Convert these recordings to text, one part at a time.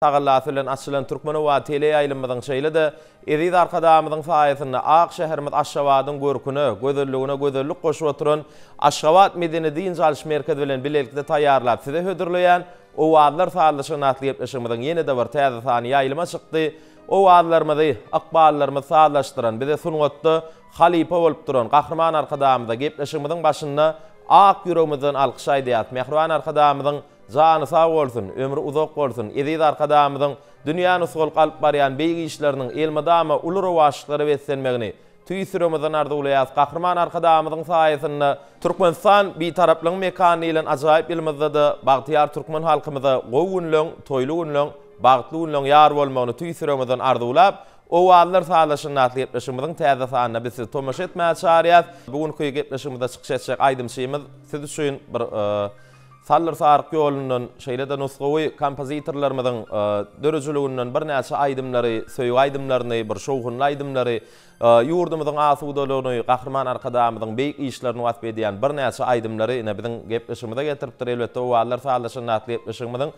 Tagallasy bilen açylan Türkmenowa teleýaýlymymyzyň şeýle-de eziz Arkadagymyzyň saýasynda ak şäherimiz Aşgabadyň görküne, gözelligine gözellik goşup oturan Aşgabat medeni-dynç alyş merkezi bilen bilelikde taýýarlap size hödürleýän Owazlar sazlaşygyny atly gepleşigimiziň ýene-de bir täze sany ýaýlyma çykdy. Owazlarymyzy, ykballarymyzy sazlaşdyran, bize sungatda halypa bolup duran Gahryman Arkadagymyza gepleşigimiziň başynda ak ýüregimizden alkyş aýdýarys. Mähriban Arkadagymyzyň Jany sag bolsun, ömri uzak bolsun, eziz Arkadagymyzyň dünýä nusgalyk alyp barýan beýik işleriniň elmydama uly rowaçlyklara beslenmegini tüýs ýüregimizden arzuwlaýarys. Gahryman Arkadagymyzyň saýasynda Türkmenistan Bitaraplygyň mekany diýlen ajaýyp ýylymyzda-da bagtyýar türkmen halkymyza gowy günleň, toýly günleň, bagtly günleň ýar bolmagyny tüýs ýüregimizden arzuwlap, Owazlar sazlaşygynda atly gepleşigimiziň täze sanyna biz sizi tomaşa etmäge çagyrýarys. Bu günki gepleşigimizde çykyş etjek aýdymçymyz siz üçin bir Salyr Saryk ýolundan, şeýle-de nusgawy kompozitorlarymyzyň döredijiliginden birnäçe aýdymlary, söýgi aýdymlaryny, bir şowhunly aýdymlary, ýurdumyzyň asudalygyny, Gahryman Arkadagymyzyň beýik işlerini wasp edýän birnäçe aýdymlary ine biziň gepleşigimize getiripdir. Elbetde, Owazlar sazlaşanda atly gepleşigimiziň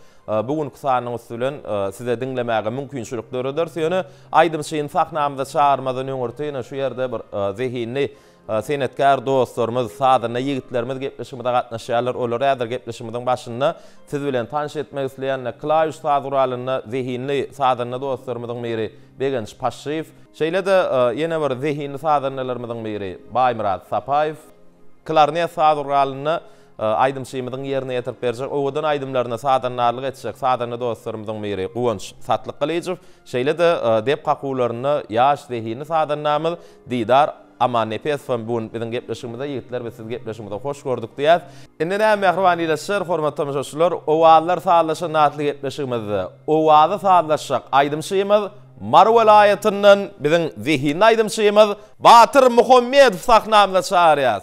bu günki sanynyň üsti bilen size diňlemäge mümkinçilik dörederis. Ýöne aýdymçyny sahnamyza çagyrmazdan öňürti ine şu ýerde bir zehinli Senetkär dostlarymyz, sazanda ýigitlerimiz gepleşigimize gatnaşýarlar. Olary häzir gepleşigimiziň başynda siz bilen tanyş etmek isleýän klawiş saz guralynda zehinli sazanda dostlarymyzyň biri Begenç Paşşyýew. Şeýle-de ýene bir zehinli sazandalarymyzyň biri Baýmyrat Sapaýew. Klarnet saz guralynda aýdymçymyzyň ýerine ýetirip berjek owadan aýdymlaryna sazandarlyk etjek sazanda dostlarymyzyň biri Guwanç Satlykgylyjow. Şeýle-de dep kakuwlarynda ýaş zehinli sazandamyz Didar Amannepesow hem bu gün biziň gepleşigimizde. Ýigitler biz sizi gepleşigimize hoş gördük diýýäs. Indi näme mähriban ildeşler, hormatly tomaşaçylar, Owazlar sazlaşanda atly gepleşigimizde owazy sazlaşjak aýdymçymyz Mary welaýatyndan biziň zehinli aýdymçymyz Batyr Muhammedow sahnamyza çagyrýas.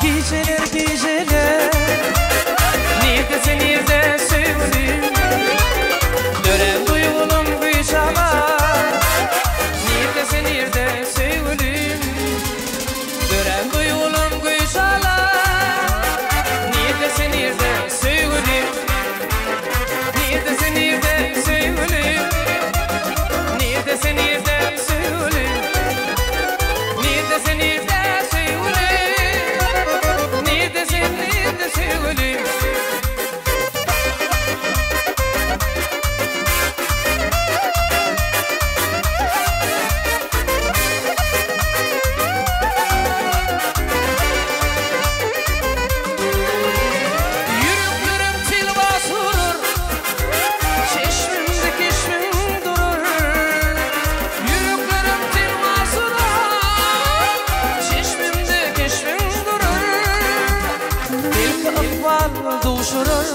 Gijeler gijeler Nirde sen nirde söýgülim Dörän duýgulam güýç alar Nirde sen nirde söýgülim Dörän duýgulam güýç alar Nirde sen nirde söýgülim Nirde sen nirde söýgülim Nirde sen nirde söýgülim Nirde sen nirde söýgülim Nirde sen nirde söýgülim. Ýüreklerim telwas urur, Çeşmimde keşbiň durur. Ýüreklerim telwas urar, Çeşmimde keşbiň durur. Belki ykbal duşurar,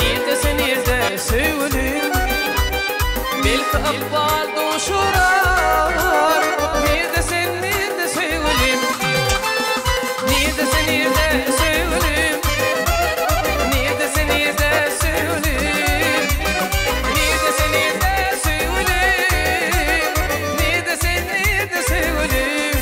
Nirde sen nirde söýgülim. Belki ykbal duşurar, Nirde sen nirde söýgülim. Nirde sen nirde söýgülim. Nirde sen nirde söýgülim. Nirde sen nirde söýgülim. Nirde sen nirde söýgülim.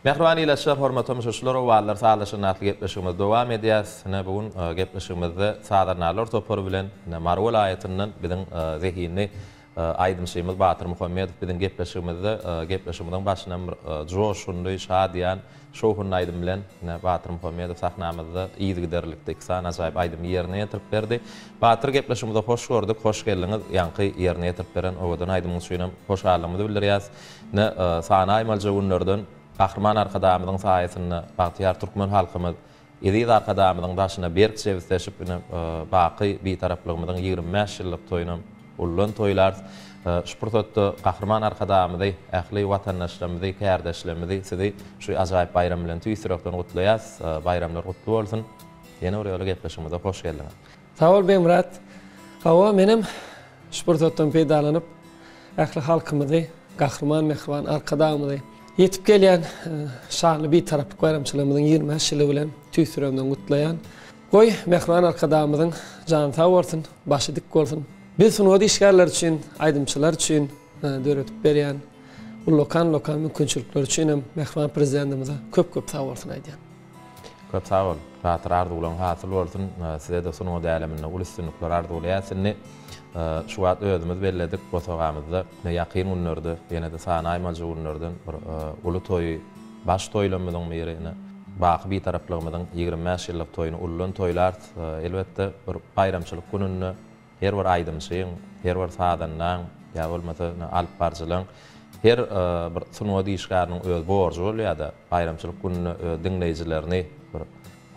Mähriban ilaçlar, hormatly tomaşaçylar, Owazlar sazlaşygyny atly gepleşigimizi dowam edýäris. Ine, bu gün gepleşigimizde sazandarlar topary bilen ine, Mary welaýatyndan biziň zehinli aýdymçymyz Batyr Muhammedow biziň gepleşigimizde. Gepleşigimiziň başynam bir joşgunly, şadyýan, şowhunly aýdym bilen ine, Batyr Muhammedow sahnamyzda yzygiderlilikde iki sany ajaýyp aýdymy ýerine ýetirip berdi. Batyr, gepleşigimize hoş gördük, hoş geldiňiz. Ýaňky ýerine ýetirip beren owadan aýdymyň üçinem hoşallygymyzy bildirýäris. Ine, sanaýmalyja günlerden Gahryman Arkadagymyzyň saýasynda bagtyýar türkmen halkymyz eziz Arkadagymyzyň daşyna berk jebisleşip, ine, baky Bitaraplygymyzyň 25 ýyllyk toýunam ullan toýlarys. Şu pursatda Gahryman Arkadagymyzy, ähli watandaşlarymyzy, kärdeşlerimizi, sizi şu ajaýyp baýram bilen tüýs ýürekden gutlaýarys. Baýramlar gutly bolsun! Ýene bir ýola gepleşigimize hoş geldiňiz! Sag bol Begmyrat. Hawa, menem şu pursatdan peýdalanyp, ähli halkymyzy, Gahryman mähriban Arkadagymyzy ýetip gelýän şanly Bitaraplyk baýramçylygymyzyň 25 ýyly bilen tüýs ýüregimden gutlaýan. Goý, mähriban Arkadagymyzyň jany sag bolsun, başy dik bolsun. Biz sungat işgärleri üçin, aýdymçylar üçin döredip berýän ullakan-ullakan mümkinçilikleri üçin hem mähriban Prezidentimize köp-köp sag bolsun aýdýan. Köp sag bol. Batyr arzuwlaň hasyl bolsun. Size-de sungat äleminde uly üstünlikler arzuwlaýas. Indi şu wagt özümiz belledik bosagamyzda ýakyn günlerde ýene-de sanaýmalyja günlerden bir uly toýy baş toýlamyzyň biri ine baky Bitaraplygymyzyň 25 ýyllyk toýuny uludan toýlarys. Elbetde bir baýramçylyk gününde Her bir aýdymçyň, her bir sazandaň ýa bolmasa alypbaryjylaň her bir sungat işgäriniň öz borjy bolýar-da, baýramçylyk gününde öz diňleýjilerini bir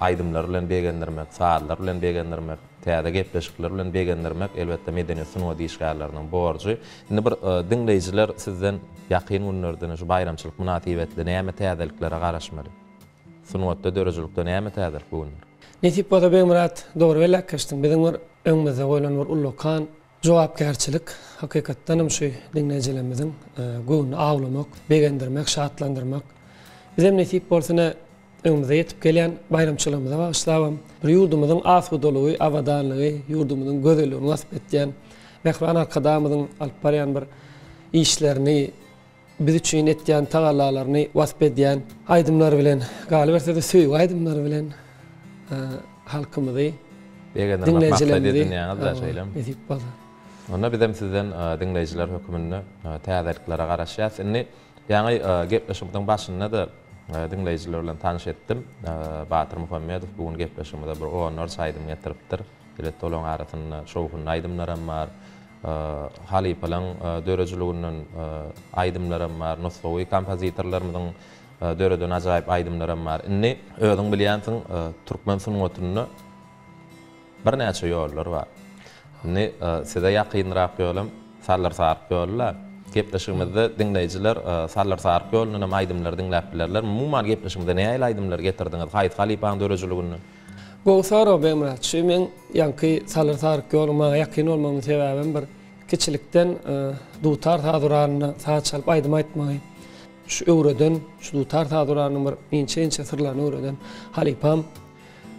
aýdymlar bilen begendirmek, sazlar bilen begendirmek, täze gepleşikler bilen begendirmek, elbetde, medeniýet sungat işgärleriniň borjy. Indi bir diňleýjiler sizden ýakyn günlerde şu baýramçylyk mynasybetli näme täzeliklere garaşmaly? Sungatda, döredijilikde näme täzelik bu günler? Nesip bolsa Begmyrat, dogry belläp geçdiň. Biziň bir öňümizde goýlan bir ullakan jogapkärçilik, hakykatdanam şu diňleýjilerimiziň göwnüni awlamak, begendirmek, şatlandyrmak. Bizem nesip bolsa ine öňümize ýetip gelýän baýramçylygymyza bagyşlabam bir ýurdumyzyň asudalygy, abadanlygy, ýurdumyzyň gözelligini wasp etýän Mähriban Arkadagymyzyň alyp barýan bir işlerini, biz üçin etýän tagallalaryny wasp edýän aýdymlar bilen, galyberse-de söýgi aýdymlary bilen halkymyzy, Begendirmek maksat edinýäňiz-dä şeýlemi? Nesip bolsa. Onda bizem sizden diňleýjiler höküminde täzeliklere garaşýas. Indi ýaňy gepleşigimiziň başynda-da diňleýjiler bilen tanyş etdim. Batyr Muhammedow bu gün gepleşigimize bir onlarça aýdym getiripdir. Elbetde olaryň arasynda şowhunly aýdymlaram bar. Halypalaň döredijiliginden aýdymlaram bar, nusgawy kompozitorlarymyzyň döreden ajaýyp aýdymlaram bar. Indi özüň bilýänsiň, türkmen sungatynda birnäçe ýollar bar. Indi size ýakynrak ýolam Salyr Saryk ýoly-la. Gepleşigimizde diňleýjiler Salyr Saryk ýolundan hem aýdymlary diňläp bilerler. Umuman gepleşigimize nähili aýdymlary getirdiňiz? Haýsy halypaň döredijiliginden? Gowy sorag Begmyrat. Şu meň ýaňky Salyr Saryk ýoluň maňa ýakyn bolmagynyň sebäbem bir kiçilikden dutar saz guralynda saz çalyp aýdym aýtmagy şu öwreden, şu dutar saz guralynyň bir inçe-inçe syrlaryny öwreden halypam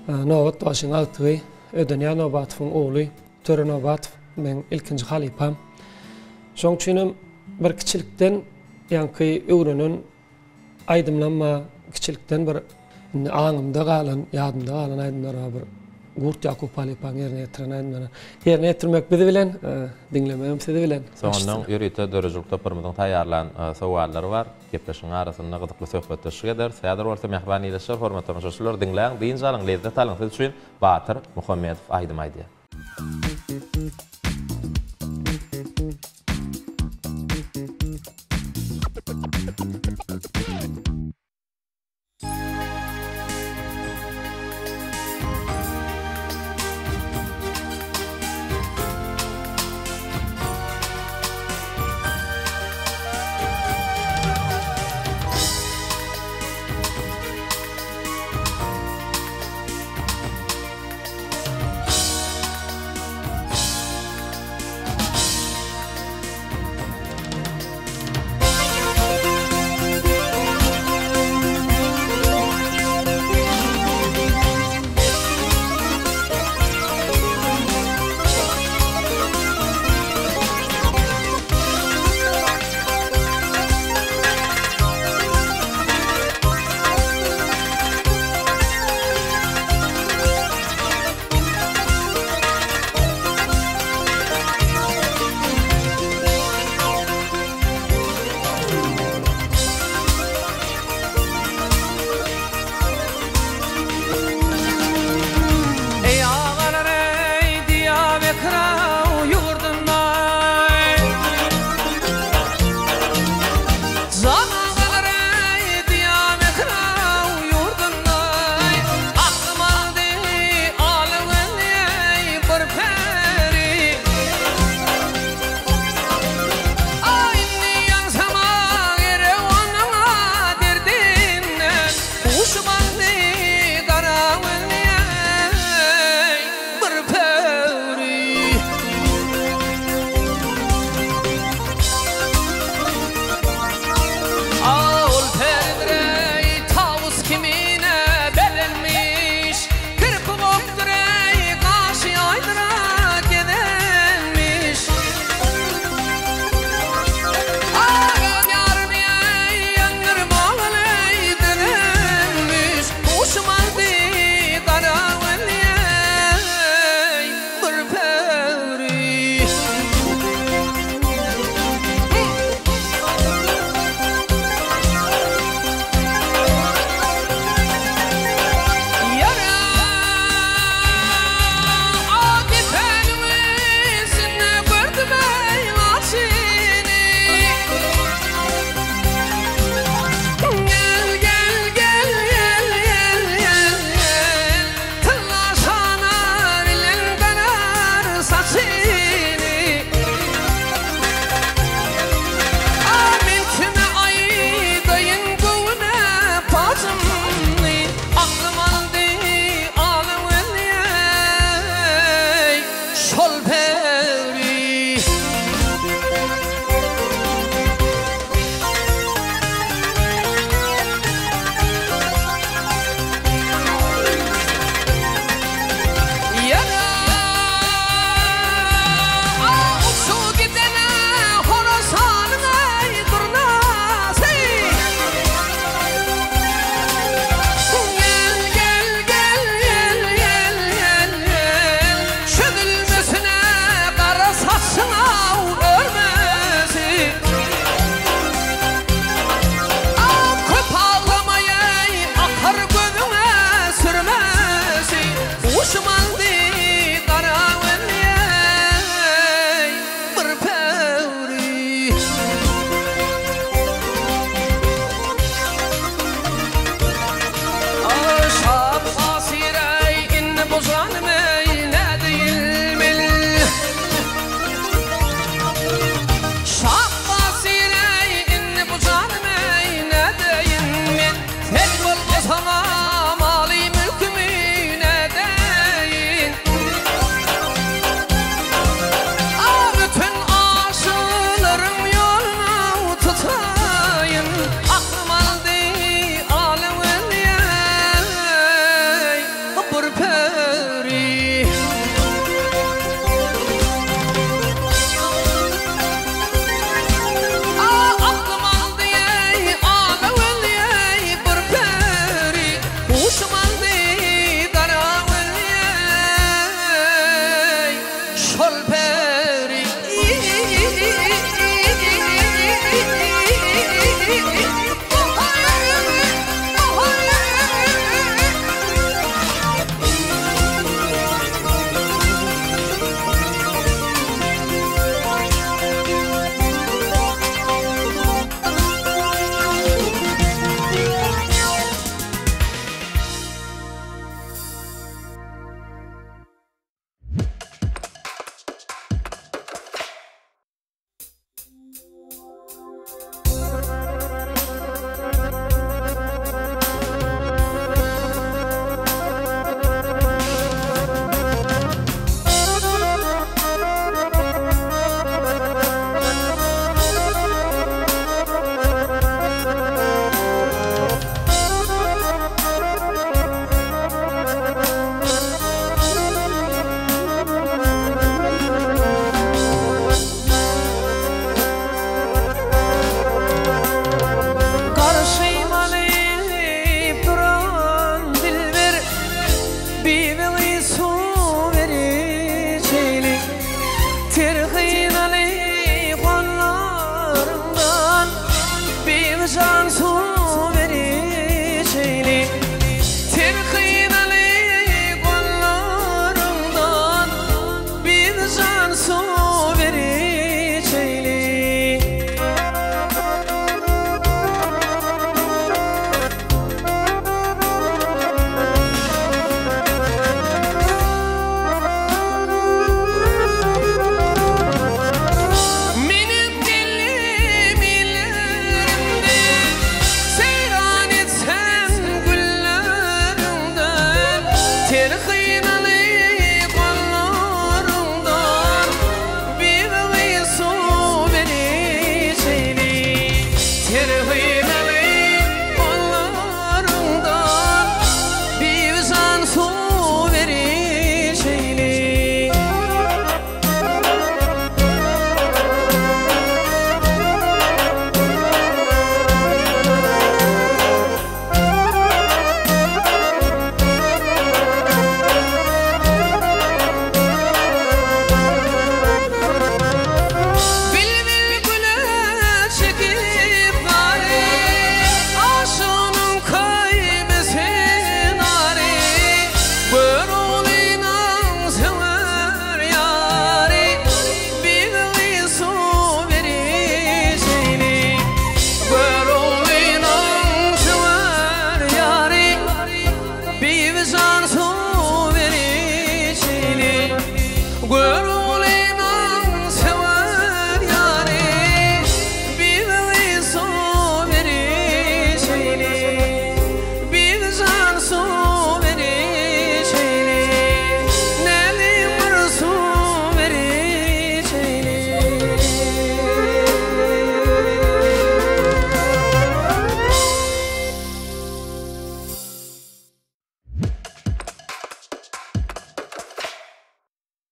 Nobat bagşyň agtygy Ödenýaz Nobatowyň ogly Töre Nobatow meň ilkinji halypam. Şoň üçinem bir kiçilikden ýaňky öwrenen Aýdymlam bar, kiçilikden bir indi aňymda galan, ýadymda galan aýdymlar bar bir Gurt Ýakup halypaň ýerine ýetiren aýdymlary. Ýerine ýetirmek bizi bilen, diňlemegem sizi bilen. Soňundan ýörite döredijilik toparymyzyň taýýarlan sowallary bar. Gepleşigiň arasynda gyzykly söhbetdeşlik ederis. Häzir bolsa mähriban ildeşler, hormatly tomaşaçylar, diňläň, dynç alyň, lezzet alyň, siz üçin Batyr Muhammedow aýdym aýdýar.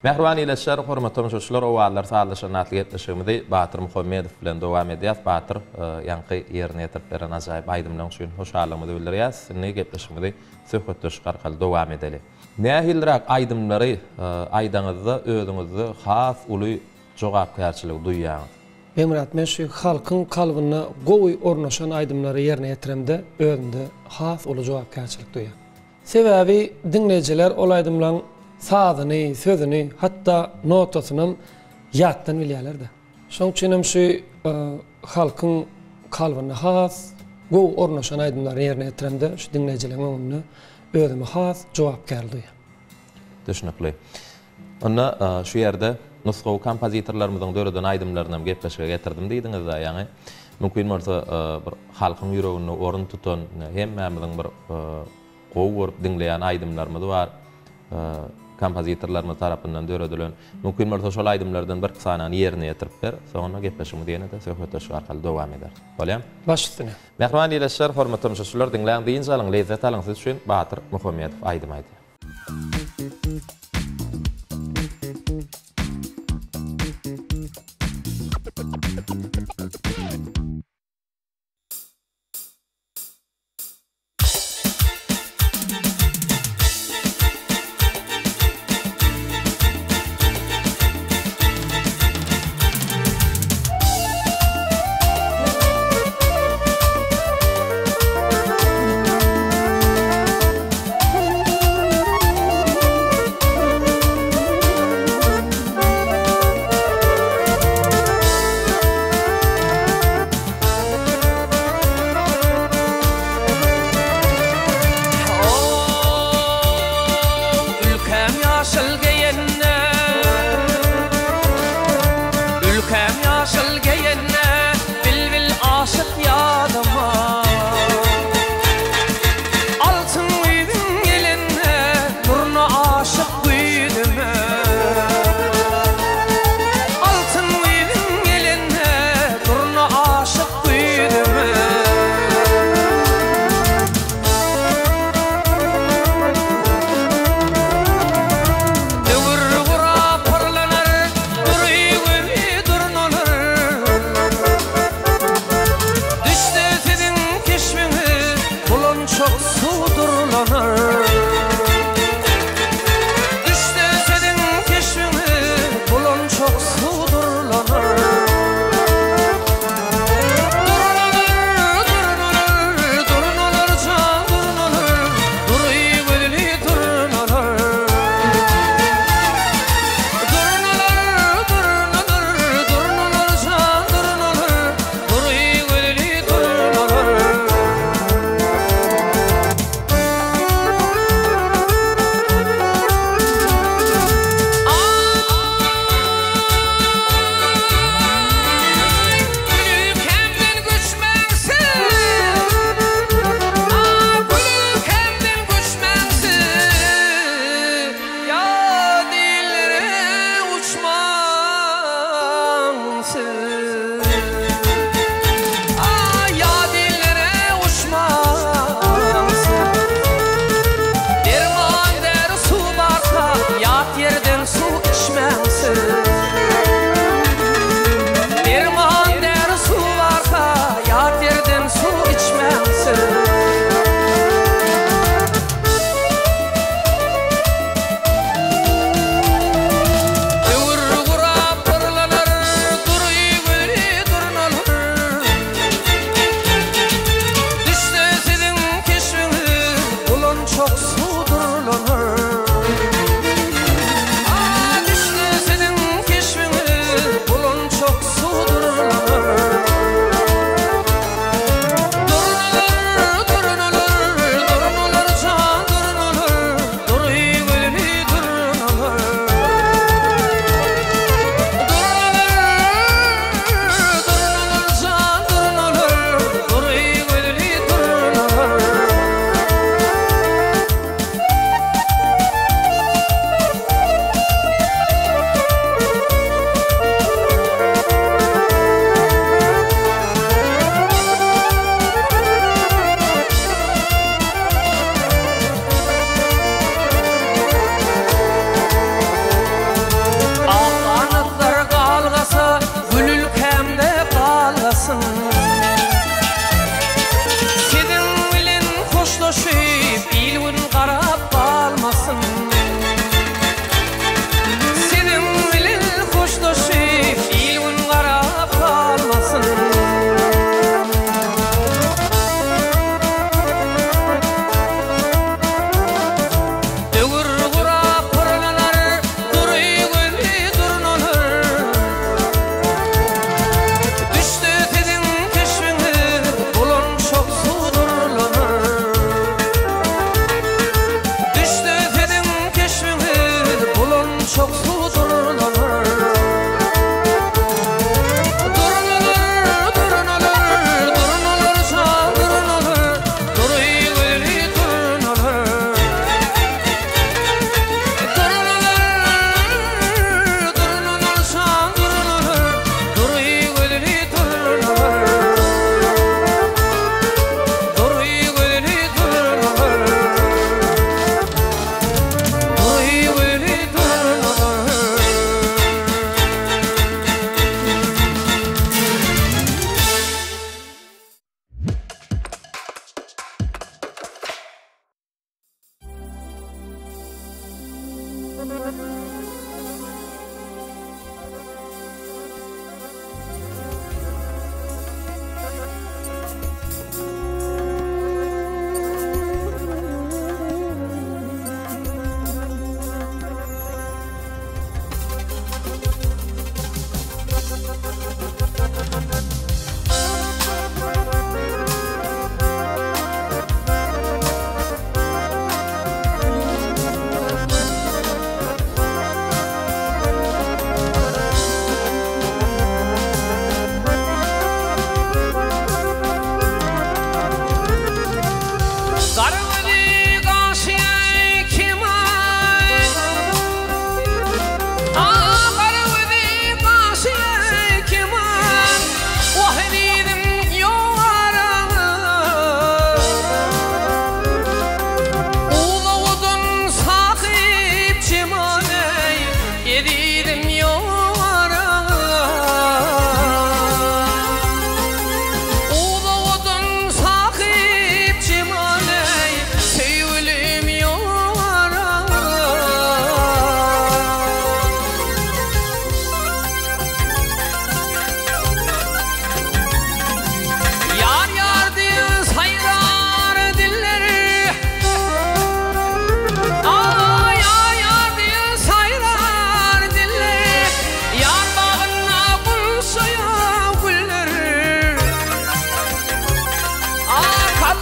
Mähriban ildeşler, hormatly tomaşaçylar, Owazlar sazlaşan atly gepleşigimizi Batyr Muhammedow bilen dowam edýäs. Batyr, ýaňky ýerine ýetirip beren ajaýyp aýdymlaryň üçin hoşallygymyzy bildirýäs. Indi gepleşigimizi söhbetdeşlik arkaly dowam edeli. Nähiliräk aýdymlary aýdaňyzda özüňizde has uly jogapkärçiligi duýýaňyz? Begmyrat, men şu halkyň kalbynda gowy ornaşan aýdymlary ýerine ýetiremde özümde has uly jogapkärçilik duýýan. Sebäbi diňleýjiler ol aýdymlaň sazyny, sözüni, hatda notasynam ýatdan bilýärler-de. Şoň üçinem şu halkyň kalbynda has gowy ornaşan aýdymlary ýerine ýetiremde şu diňleýjileriň öňünde özümi has jogapkärli duýýan. Düşnükli. Onda şu ýerde nusgawy kompozitorlarymyzyň döreden aýdymlarynam gepleşige getirdim diýdiňiz-dä ýaňy. Mümkin bolsa bir halkyň ýüreginde orun tutan, hemmämiziň bir gowy görüp diňleýän aýdymlarymyz bar. Kompozitorlarymyz tarapyndan döredilen. Mümkin bolsa şol aýdymlardan birki sanyny ýerine ýetirip ber. Soňunda gepleşigimizi ýene-de söhbetdeşlik arkaly dowam ederis. Bolýamy? Baş üstüne. Mähriban ildeşler, hormatly tomaşaçylar, diňläň, dynç alyň, lezzet alyň siz üçin Batyr Muhammedow aýdym aýdýar.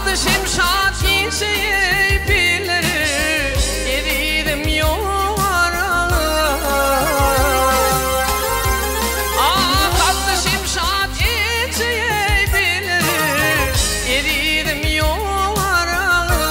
Atdy şemşat ýeşil pilleri, Ezizim ýok araňa. Ah, atdy şemşat ýeşil pilleri, Ezizim ýok araňa.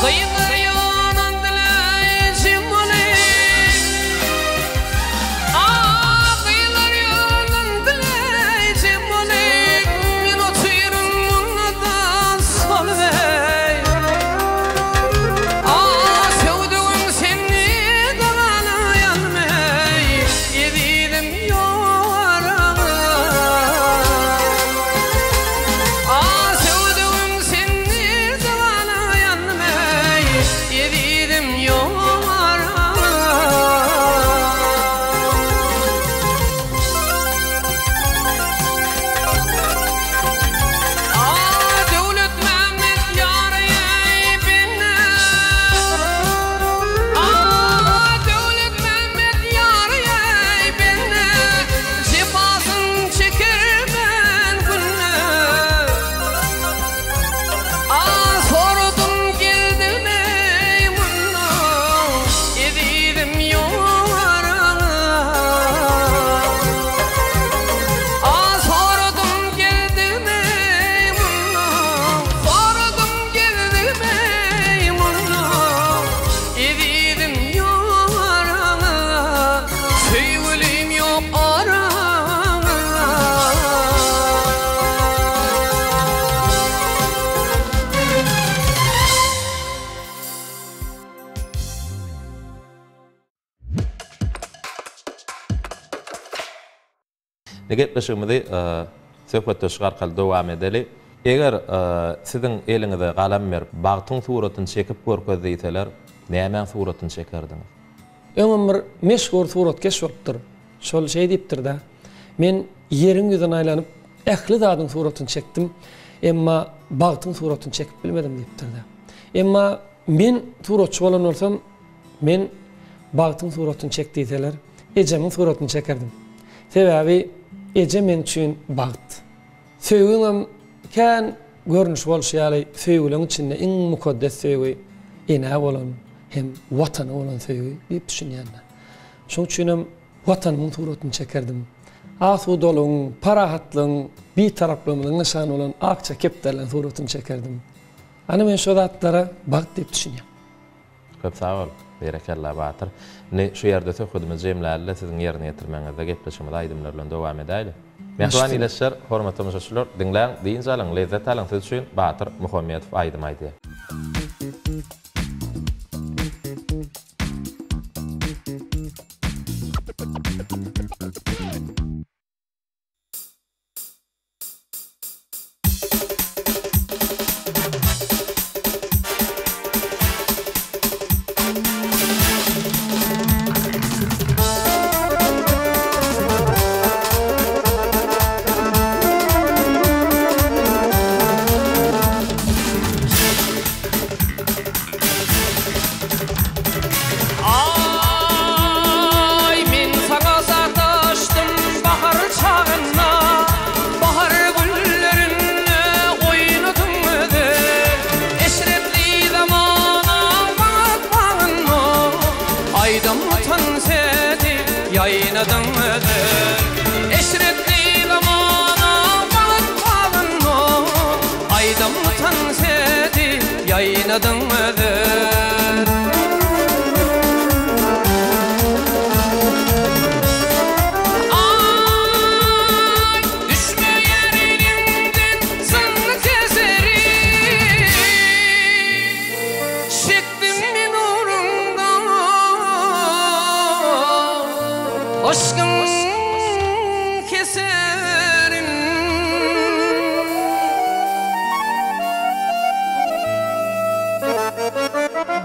Gyýgyrýan dileýjim bolup, Ah, gyýgyrýan dileýjim bolup, Men otyryn mundan solbeý. Ah, söwdügim seni galaýan meý, Ezizim ýok araňa. Ah, söwdügim seni galaýan meý, Ezizim ýok araňa. Ah, Döwletmämmet ýaryýeý bende. Ah, Döwletmämmet ýaryýeý bende. Jepasyn çekermen günde. Ah, sordum geldim-eý munda, Ezizim ýok araňa. Ah, sordum geldim-eý munda, Sordum geldim-eý munda, Ezizim ýok araňa, Söýgülim ýok araňa. Indi gepleşigimizi söhbetdeşlik arkaly dowam edeli. Eger siziň eliňize galam berip, bagtyň suratyny çekip görkez diýseler, nämäň suratyny çekerdiňiz? Öňem bir meşhur suratkeş bolupdyr. Şol şeý diýipdir-de, Men ýeriň ýüzüne aýlanyp, ähli zadyň suratyny çekdim, emma bagtyň suratyny çekip bilmedim diýipdir-de. Emma men suratçy bolan bolsam, men bagtyň suratyny çek diýseler, ejemiň suratyny çekerdim. Sebäbi eje meň üçin bagt. Söýgiňem kän görnüşi bolşy ýaly, söýgüleň içinde iň mukaddes söýgi enä bolan hem Watana bolan söýgi diýip düşünýän-de. Şoň üçinem Watanymyň suratyny çekerdim. Asudalygyň, parahatlygyň, Bitaraplygymyzyň nyşany bolan akja kepderleň suratyny çekerdim. Ana men şo zatlara bagt diýip düşünýän. Köp sag bol. Berekella Batyr. Indi şu ýerde söhbedimizi jemläli-de siziň ýerine ýetirmegiňizde gepleşigimizi aýdymlar bilen dowam edäýli. Mähriban ildeşler, hormatly tomaşaçylar, diňläň, dynç alyň, lezzet alyň siz üçin Batyr Muhammedow aýdym aýdýar. Aý, men saňa sataşdym bahar çagynda, Bahar güllerinde oýnadyň özel. Eşretli zamanaň bagt bagynda, Aýdym tans edip ýaýnadyň özel. Eşretli zamanaň bagt bagynda, Aýdym tans edip ýaýnadyň özel. Aý, düşmeýär elimden zynny keseri. Çekdim men ugrunda yşkyň keserin.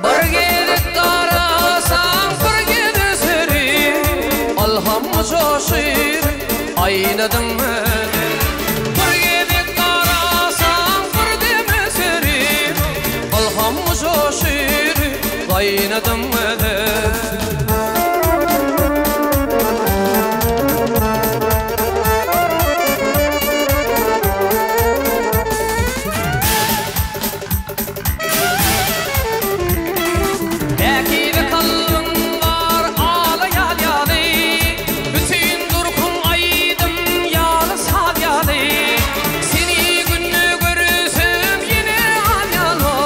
Bir gezek gara. Gaýnadyň özi. Bir gezek garasaň bir deme serim, Ylham joşury gaýnadyň özi. Päkize kalbyň bar ala ýal ýaly, Bütin durkuň aýdym ýaly saz ýaly. Seni günde görsem ýene al ýaly,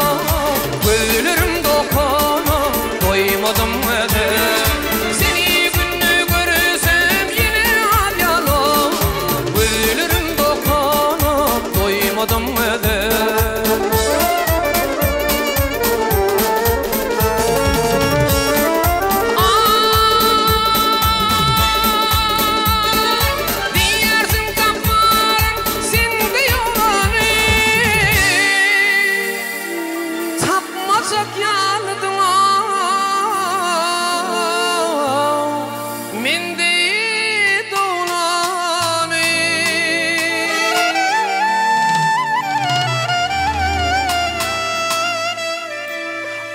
Gözlerim dokana doýmadym özi. Seni günde görsem ýene al ýaly, Gözlerim dokana doýmadym özi. Diýersiň tapmaryn sende ýolany, Tapmajak ýalydyň-ow mende dolany.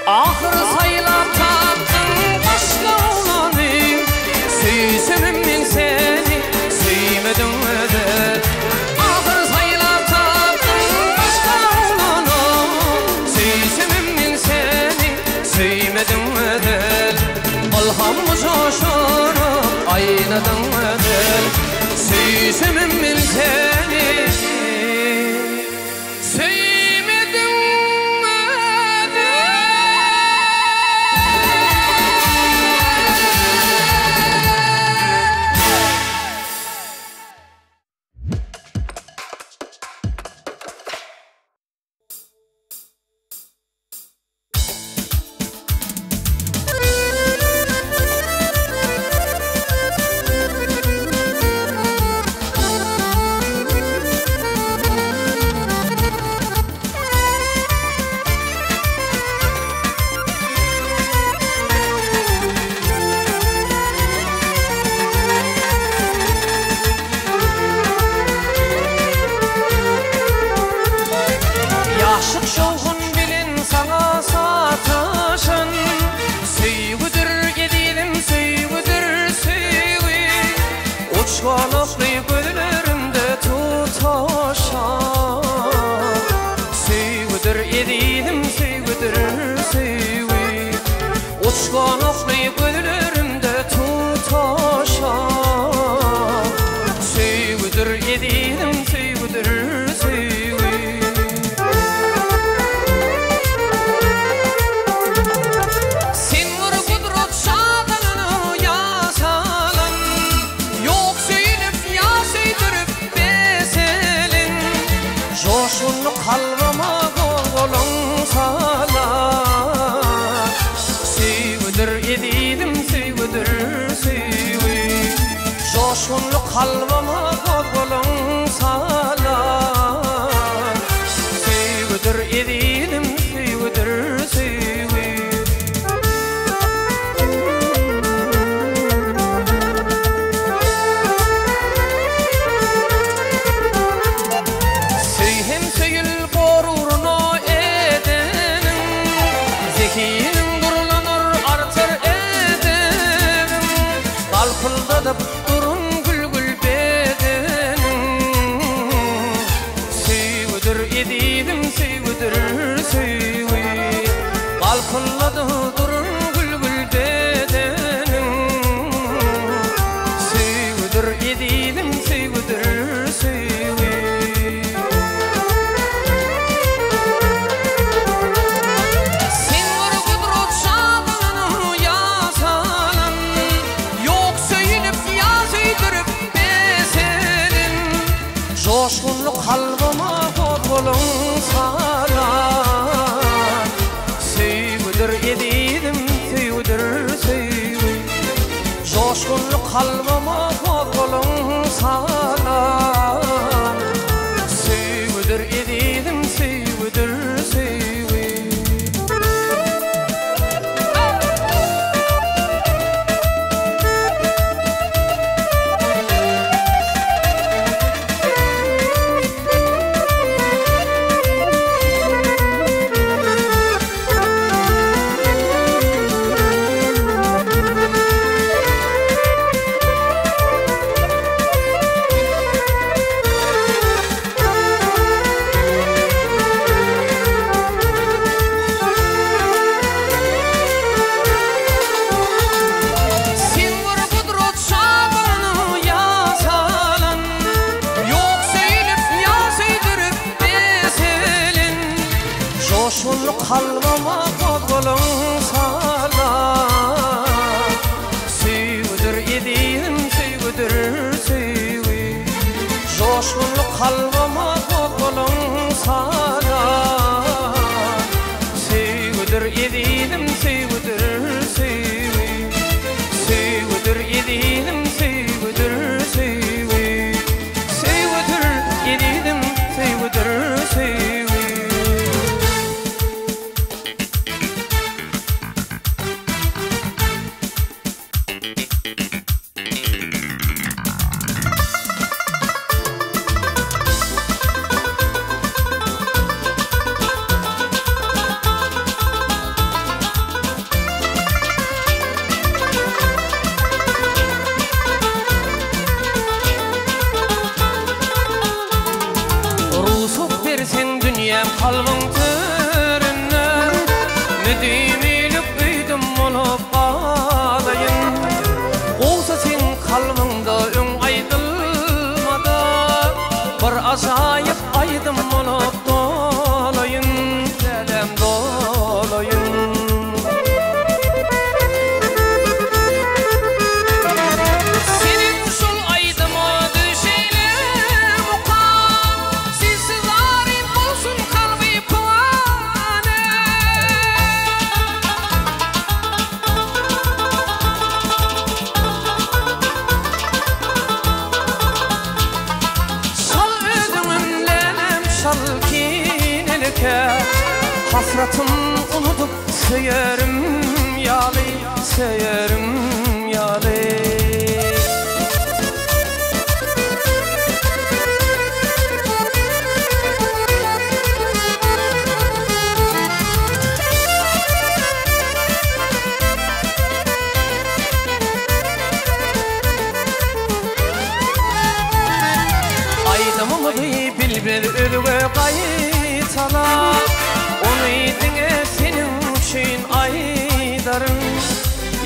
Ahyr saýlap tapdyň başga oglany, Söýsemem men seni, söýmedim özi. Ahyr saýlap tapdyň başga oglany, Söýsemem men seni, söýmedim özi. Ylham joşuryp aýnadyň özi, Söýsemem men seni, söýmedim özi. Ýaşlyk şowhun bilen saňa sataşan, Söýgüdir ezizim, söýgüdir söýgi. Uçgalakly gözlerimde tutaşan, Söýgüdir ezizim, söýgüdir söýgi. Uçgalakly gözlerimde tutaşan, Söýgüdir ezizim, söýgüdir söýgi. Sen bir gudrat şadynyny ýasalan, Ýok söýünip ýa söýdürip beselin. Joşgunly kalbyma gozgalaň salan, Söýgüdir ezizim, söýgüdir söýgi. Joşgunly kalbyma gozgalaň salan, Söýgüdir ezizim, söýgüdir söýgi. Söý hem söýül goruryna edeniň, Zehiniň durlanar artar edebiň. Galpyldadyp durun gül-gül bedeniň, Söýgüdir ezizim, söýgüdir söýgi. Galpyldadyp durun gül-gül bedeniň, Söýgüdir ezizim, söýgüdir söýgi. Sen bir gudrat şadynyny ýasalan, Ýok söýünip ýa söýdürip beselin. Joşgunly kalbyma gozgalaň salan, Söýgüdir ezizim, söýgüdir söýgi. Joşgunly kalbyma gozgalaň salan, Söýgüdir ezizim, söýgüdir söýgi. ezizim söýgüdir söýgi Söýgüdir ezizim söýgüdir söýgi Söýgüdir ezizim söýgüdir söýgi. Rugsat berseň dünýäm kalbyň töründe Müdimilik öýdüm bolup galaýyn. Gowsa seň kalbyňda öň aýdylmada Bir ajaýyp aýdym bolup dolaýyn, Läläm dolaýyn. Seniň şol aýdyma düşeýle mukam, Sensiz zaryn bolsun kalby pany. Şal özüňem läläm şal kinelike Hasratym unudyp söýerim ýaly söýerim ýaly. Aýdymymyzy bilmez özge gaýtalap, Ony diňe seniň üçin aýdaryn.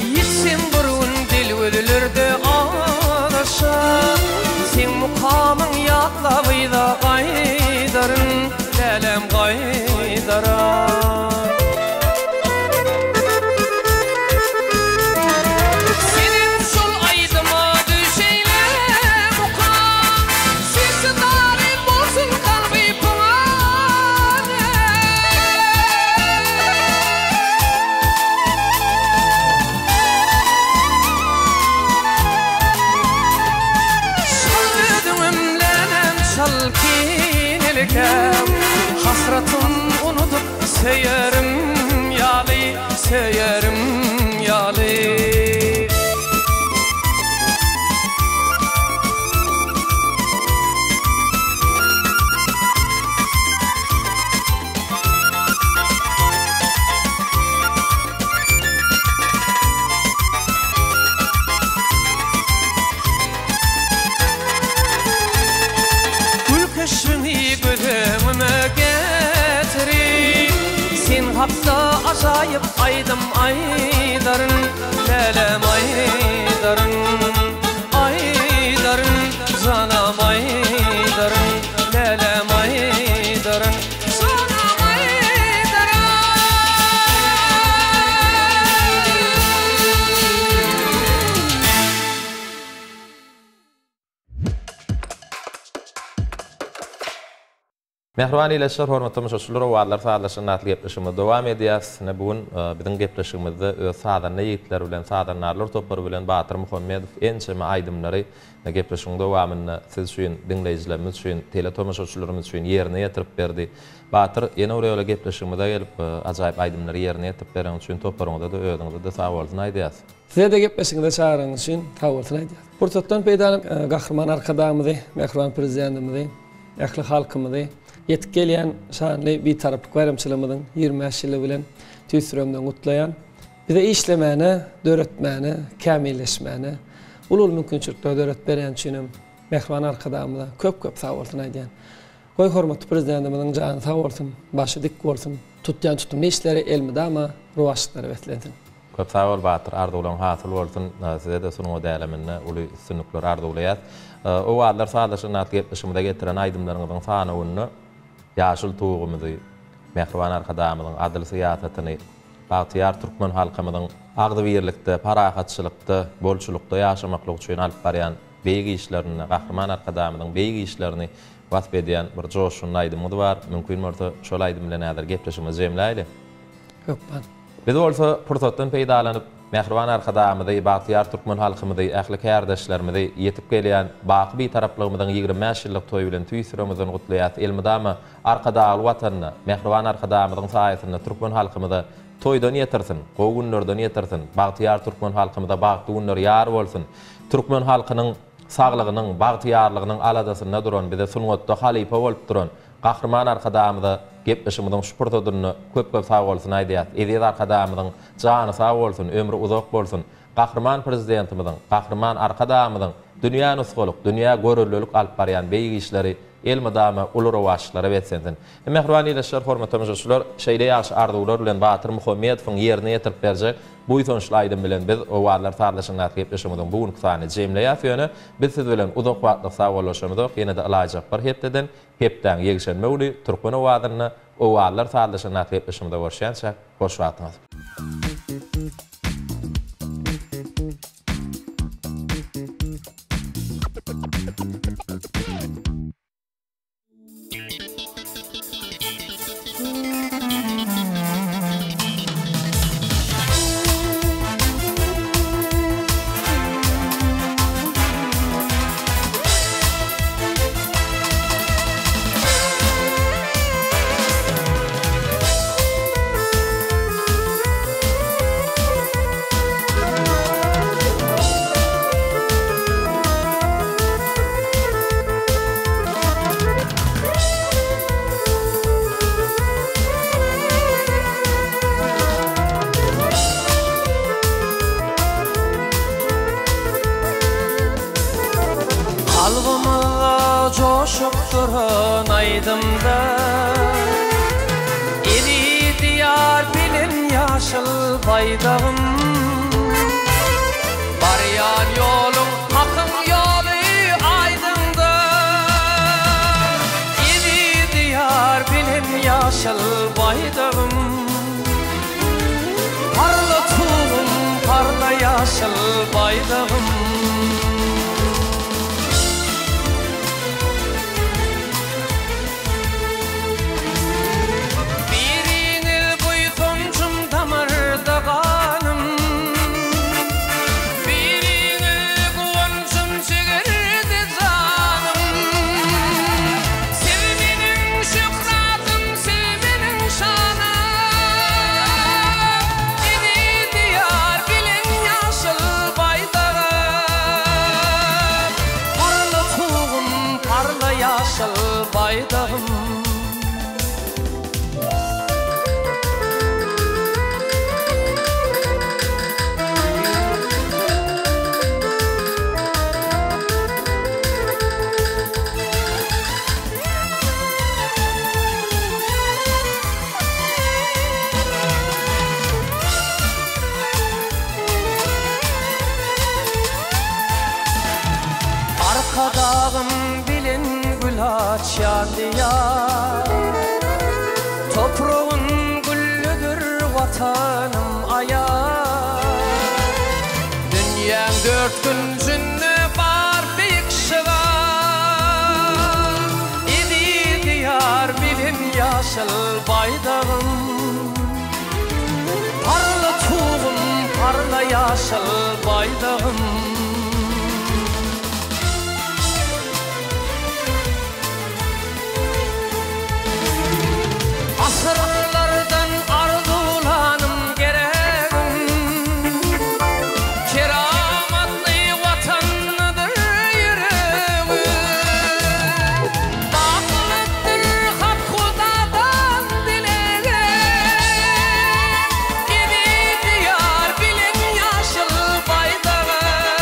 Ýetsem bir gün del-gözlerde azaşyp, Seň mukamyň ýatlap yza gaýdaryn, Läläm gaýdaryn. Seniň şol aýdyma düşeýle mukam, Sesi dary bolsun kalby pygany. Şol özüňem läläm şal kinelikäm, Hasratym unudyp söýerim ýaly, söýerim ýaly. Gül keşbiňi göz öňüme getirip, Sen hakda ajaýyp aýdym aýdaryn, Lälem aýdaryn, aýdaryn, janam aýdaryn, Lälem aýdaryn, janam aýdaryn. Mähriban ildeşler, hormatly tomaşaçylar, Owazlar sazlaşygyny atly gepleşigimizi dowam edýäris. Ine, bu gün biziň gepleşigimizde öz sazanda ýigitleri bilen, sazandarlar topary bilen Batyr Muhammedow ençeme aýdymlary gepleşigiň dowamynda siz üçin, diňleýjilerimiz üçin, teletomaşaçylarymyz üçin ýerine ýetirip berdi. Batyr, ýene bir ýola gepleşigimize gelip, ajaýyp aýdymlary ýerine ýetirip bereniň üçin toparyňyza-da, özüňize-de sagbolsun aýdýas. Size-de gepleşigiňize çagyranyňyz üçin sagbolsun aýdýas. Pursatdan peýdalanyp, Gahryman Arkadagymyzy, mähriban Prezidentimizi, ähli halkymyzy ýetip gelýän şanly Bitaraplyk baýramçylygymyzyň 25 ýyllygy bilen tüýs ýüregimden gutlaýan. Bize işlemäne, döretmäne, kämilleşmäne uly-uly mümkinçilikleri döredip berýäni üçinem mähriban Arkadagymyza köp-köp sagbolsun aýdýan. Goý hormatly Prezidentimiziň jany sag bolsun, başy dik bolsun, tutýan tutumly işleri elmydama rowaçlyklara beslensin. Köp sag bol Batyr, arzuwlaň hasyl bolsun, size-de sungat äleminde uly üstünlikler arzuwlaýas. Owazlar sazlaşygyny atly gepleşigimize getiren aýdymlaryňyzyň sanawynda ýaşyl Tugumyzy, Mähriban Arkadagymyzyň adyl syýasatyny, bagtyýar türkmen halkymyzyň agzybirlikde, parahatçylykda, bolçulykda ýaşamaklyk üçin alyp barýan beýik işlerini, Gahryman Arkadagymyzyň beýik işlerini wasp edýän bir joşgunly aýdymyňyz bar. Mümkin bolsa, şol aýdym bilen häzir gepleşigimizi jemläýli. Hökman. Biz bolsa pursatdan peýdalanyp, mähriban Arkadagymyzy, bagtyýar türkmen halkymyzy, ähli kärdeşlerimizi ýetip gelýän baky Bitaraplygymyzyň 25 ýyllyk toýy bilen tüýs ýüregimizden gutlaýas. Elmydama Arkadagly Watanda, mähriban Arkadagymyzyň saýasynda türkmen halkymyza toýdan ýetirsin, gowy günlerden ýetirsin, bagtyýar türkmen halkymyza bagtly günler ýar bolsun! Türkmen halkynyň saglygynyň, bagtyýarlygynyň aladasynda duran, bize sungatda halypa bolup duran Gahryman Arkadagymyza gepleşigimiziň şu pursadynda köp-köp sagbolsun aýdýas. Eziz Arkadagymyzyň jany sag bolsun, ömri uzak bolsun! Gahryman Prezidentimiziň, Gahryman Arkadagymyzyň dünýä nusgalyk, dünýä göreldelik alyp barýan beýik işleri elmydama uly rowaçlyklara beslensin! Mähriban ildeşler, hormatly tomaşaçylar, şeýle ýagşy arzuwlar bilen Batyr Muhammedowyň ýerine ýetirip berjek buýsançly aýdym bilen biz Owazlar sazlaşygyndaky gepleşigimiziň bu günki sanyny jemleýäs. Ýöne biz siz bilen uzak wagtlyk sagbollaşamyzok, ýene-de ylaýjak bir hepdeden, hepdäň ýekşenbe güni Türkmen owazynda Owazlar sazlaşygyndaky gepleşigimizde görüşýänçäk, hoş wagtyňyz. Kalbymyzda joşup duran aýdymda Eziz Diýar bilen ýaşyl baýdagym Barýan ýoluň Hakyň ýoly aýdyňdyr. Eziz Diýar bilen ýaşyl baýdagym. Parla Tugum, parla ýaşyl baýdagym. Biriňiz buýsanjym damarda ganym. Biriňiz guwanjym jigerde janym. Siz meniň şöhratym, siz meniň şanym. Eziz Diýar bilen ýaşyl baýdagym. Parla Tugum, parla ýaşyl baýdagym. Arkadagym bilen gül açýar Diýar. Topragyn güllüdir Watanym aýaz. Dünýäň dört künjünde bar beýik şygar. Eziz Diýar bilen ýaşyl baýdagym. Parla Tugum, parla ýaşyl baýdagym. Asyrlardan arzuwlanym geregim, Keramatly Watandyr ýüregim. Bakylypdyr Hak Hudadan dilegim, Eziz Diýar bilen ýaşyl baýdagym.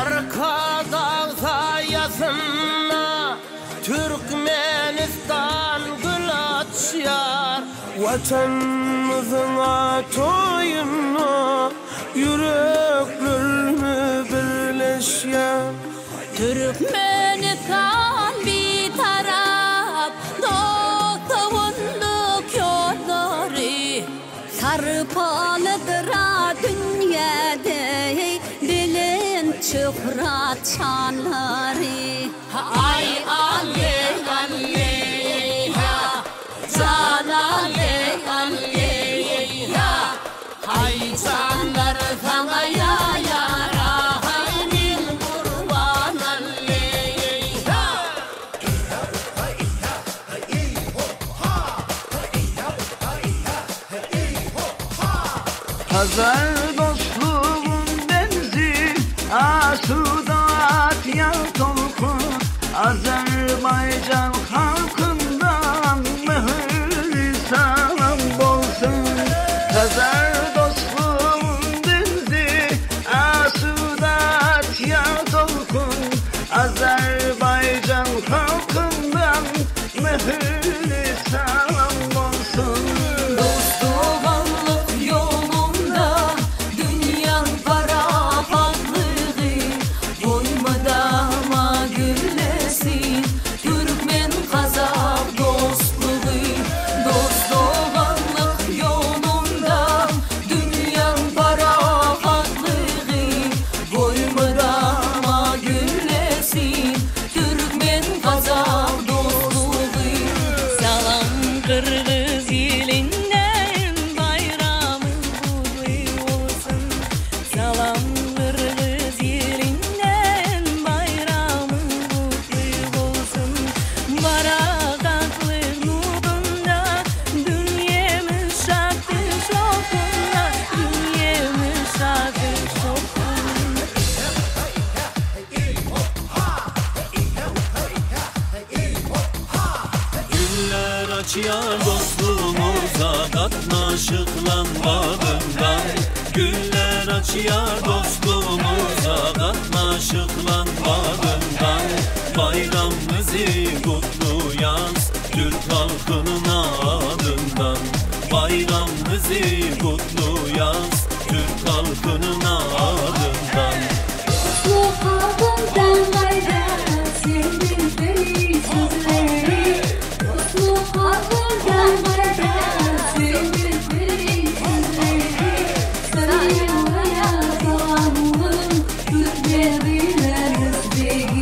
Arkadag saýasynda Türkmenistan gül açýar. Watanymyzyň toýunda ýüreklerimiz birleşýär. Türkmenistan Bitarap, dost-doganlyk ýollary. Sarpalydyr-a dünýäde belent şöhrat şanlary. Aý alleý alleý ha jan alleý alleý ha Haý janlar saňa ýaýara haý men gurban alleý ha. Hazar dostlugyň deňzi, Asuda atýar tolkun. Azerbaýjan halkyndan mähirli salam bolsun. Hazar dostlugyň deňzi, Asuda atýar tolkun. Azerbaýjan halkyndan mähirli salam bolsun. Dost-doganlyk ýolunda dünýäň parahatlygy Goý mydama güllesin türkmen-gazak dostlugy. Dost-doganlyk ýolunda dünýäň parahatlygy Goý mydama güllesin türkmen-gazak dostlugy. Salam gyrgyz ilinden baýramyň gutly bolsun Salam gyrgyz ilinden baýramyň gutly bolsun Parahatlyk nurunda dünýemiz şatdyr şowhunla dünýemiz şatdyr şowhunla. Güller açýar dostlugymyza gatnaşyklan bagyndan Güller açýar dostlugymyza gatnaşyklan bagyndan Baýramymyzy gutlaýas türk halkynyň adyndan Baýramymyzy gutlaýas türk halkynyň adyndan. Dostluk halkyndan gaýra sendin sözleri Dostluk halkyndan gaýra sendin sözleri Saýylmaýar doganlygyn türkmen bilen özbegi.